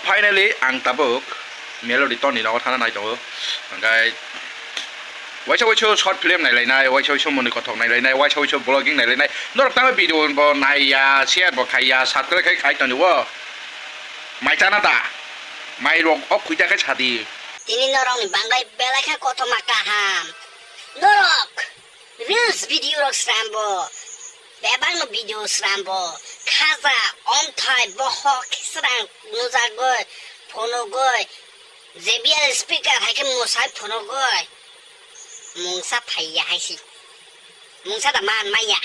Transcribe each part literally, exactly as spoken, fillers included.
Finally, ang tabuk Melody Tony nogo thana nai tongo. Hwnkhe waisa waisa short film nailainai, waisa waisa moni kothok nailainai, waisa waisa vlogging nailainai. Norok tamo video bo naiya, share bo khaiya, subscribe khai khai toni o. Mai chana da? Mai rok o khuita khai sadi. Tini norokni bangbai belai khe kothoma kaham. Norok reels video rok srambo, bebakno video srambo, khaja, omthai, bohok khe srang nujagwi, phunugwi, J B L speaker hai khe mwsai phunugwi, mungsa phaiya hai si. Mungsa da man manya.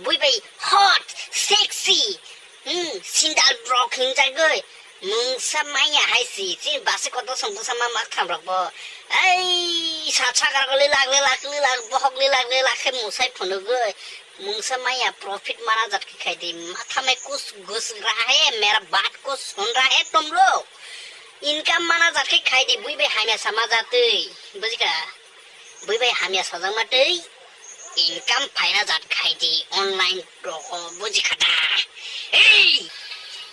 Bui bai hot, sexy, hmm, sindal rok hinjagwi. Mungsa manya hai si, chini basi kotor song bwsa ma mak tham rok bo. Ei, sa chakar ko lilak, lilak, lilak, bohok lilak, lilak khe musai phunugwi. Mungsa manya profit mana jat khe khai di. Matha mein kuch ghus raha hai, mera baat ko sun raha hai tum log. Income mana jat khe khai di, bui bai hamya sama jatwi. Bujikha? Bui bai hamya sajakma tei income phaina jat khai di online rogo, buji kha da? Ei!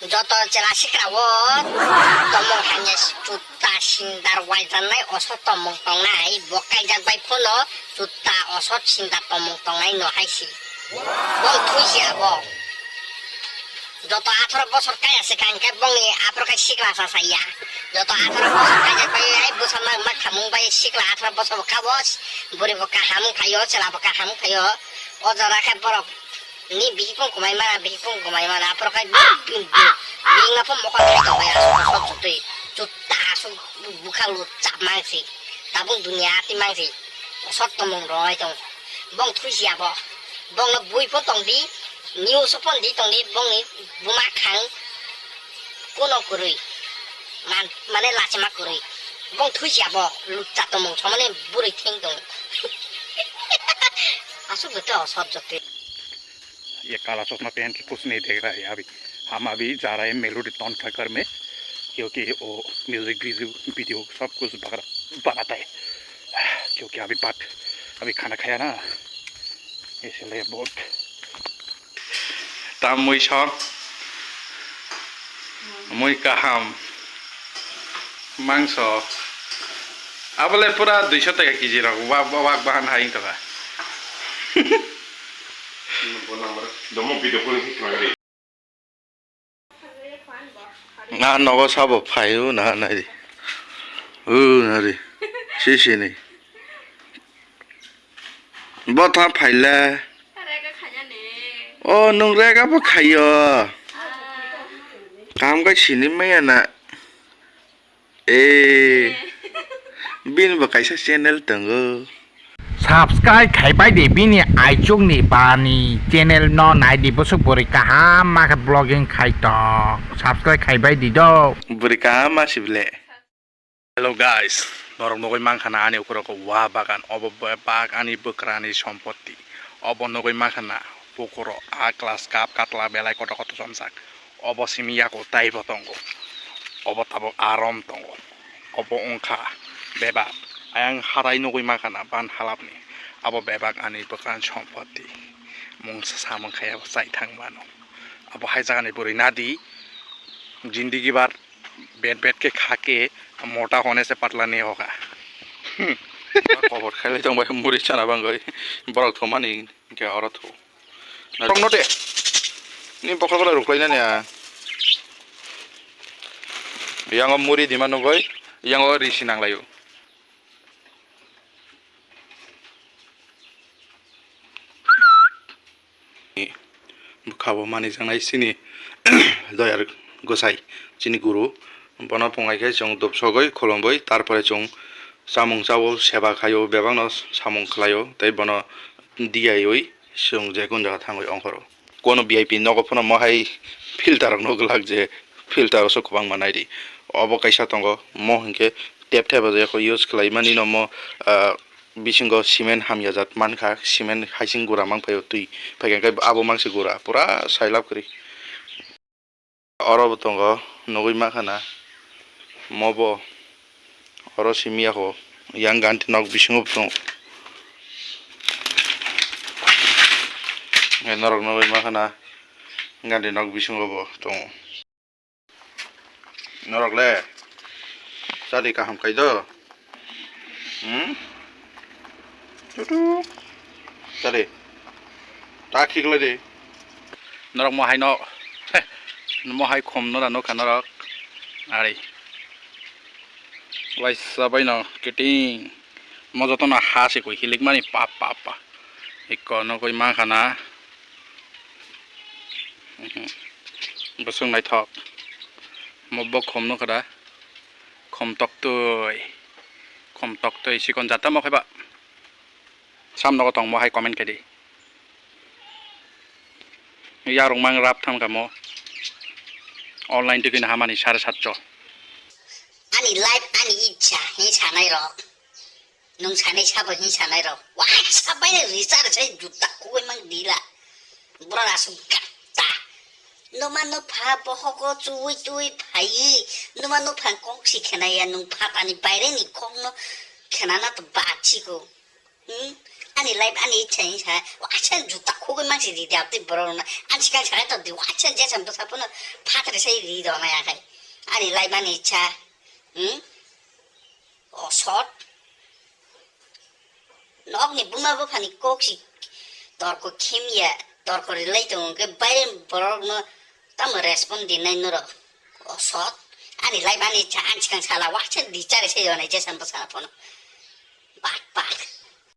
Joto chela sikra o tomong hamya, chuta sindar waijanai oso tomong tongnai, bo kaijak bai phano chuta oso sindar tomong tongnai no hai si. Bong thui si abo. Joto atharo bosor kaya se kang khe bongni aphuru khe sikla sa saya. Joto atharo bosor kaya bai ai bwsa ma ma khamung bai sikla atharo bosor bo kabo buri bo kaham khayo, chwla bo kaham khayo. O jora khe borok ni bihikung kumai mana, bihikung kumai mana, aphuru khe bing bing bing na pho mokol khai tong bai asuk asuk chutwi. Chutta asuk bukha lu chap mang si. Tabuk dunia ati mang si. Sot tomung roi tong. Bong thui si abo. Bong no bui pho tong di. News phone di tong di bongni buma khang kuno kwrwi. Man, mane lachima kwrwi. Bong thui si abo lukcha tomung somane bwrwi theng tong. Asuk bete osot jote. ये काला चश्मा पहन के कुछ नहीं देख रहा है अभी। हम अभी जा रहे हैं मेलोडी टोन का घर में, क्योंकि वो म्यूजिक वीडियो, वीडियो सब कुछ बना, बनाता है। क्योंकि अभी बात, अभी खाना खाया ना, इसलिए बहुत। Tam mui song, mui kaham, mangso, abole pura duiso taka kg rok, wak, wak bahan hai wngtaka. Bo number domo video call khe khwlai di. Na nogo sabo phai o na nai di. O na di. Sisini. Bo tha phaila. O nung rega bo khayo. Kaham khe sini maya na. Eh, bini bo kaisa channel tongo. Subscribe khaibai di bini aichukni bani channel no nai di, bwswk bwrwi kaham ma khe vlogging khai tong. Subscribe khaibai di do. Bwrwi kaham ma si bile. Hello guys, norok nugwi mankha na ani ukurok wa bagan, obo bebak ani bwkrani sompotti. Obo nugwi mankha na pukuro a class cup katla belai kotor kotor chomjak. Obo simi yago taibo tongo. Obo tabuk arom tongo. Obo wngkha bebak. Ayang hatai nugwi mankha na ban halapni. Abo bebak ani bwkrani sompotti. Mungsa samung khe abo chai thang mano. Abo hai jagani bwrwi nadi. Jindigi bar bet bet ke kha ke mota hone se patla nahi hoga. Kobor khailai tong bai muri chana bangoi. Borok thumani. Hingke oro thu. Rok no de. Ni bokol bokol ruklai nani a. Yang o muri dima nugoi, yang o risi nang laio. Bwkha bo manui jaknai chini Doyar Gosai, chini guru. Bono phungai khe chwng dopsogwi khulumwi, tarpore chwng chamung chao, seba khaio, bebakno samung khlaio, tei bono diyaui chwng je kun jaga thangwi ongkhoro. Kono V I P nogo phano mohai filter rokno glak je filter o se kwbangma naidi. Obo kaisa tongo, mo hinkhe tep thep o je use khlaimani no mo, ah, bisingo cement hamya jat mankha, cement haising gura mang phaio, twi phaikha khe abo mangsi gura pura sailab kwrwi. Oro bo tongo, nugwi mankha na, mo bo oro simi ya kho, yang ganti nok bisingo bo tongo. Norok nugwi mankha na, ganti nok bisingo bo tongo. Norok le. Chadi kaham khai do. Hmm? Tutu. Chadi. Ta khiklai di. Norok mohai no. Mohai khom no da nokha norok. Ari. Waisa bai no kiting. Mo joto no ha se koi hilik mani pa pa pa. Ikko no koi mankha na. Mhm. Bosong naithok. Mo bo khom no khada. Khom toktoi. Khom toktoi sikon jata mo khaiba. Sam nogo tong mo hai comment khai di. Yarok mang rap tham kamo. Online tikini hamani sare satcho. Ani life ani ichha, hi sanai rok. Nung sanai sabo hi sanai rok. Wa sabai ni richar sai juta kugui mang dila. Bura rasu gatta. Numa no pha bohogo chui tui phai. Numa no pha kok si khenaya nung pha tani baire ni kok no khenana to bachi ko. Hmm? Ani life ani ichha hinsa. Wa sa juta kugui mang si didi abdi borok na. An sikang sanai to di wa sa jesam to sapono phatre sai di do na ya khai. Ani life ani ichha. Hmm? Osot. Nokni buma buphani kok si torko khimya, torko rilai tongo hwnkhe baire borokno tamo respond dinai norok. Osot. Ani life ani cha-, ani sikang sala waksa di chari se yonai jesam bwsala phono. Bat bat.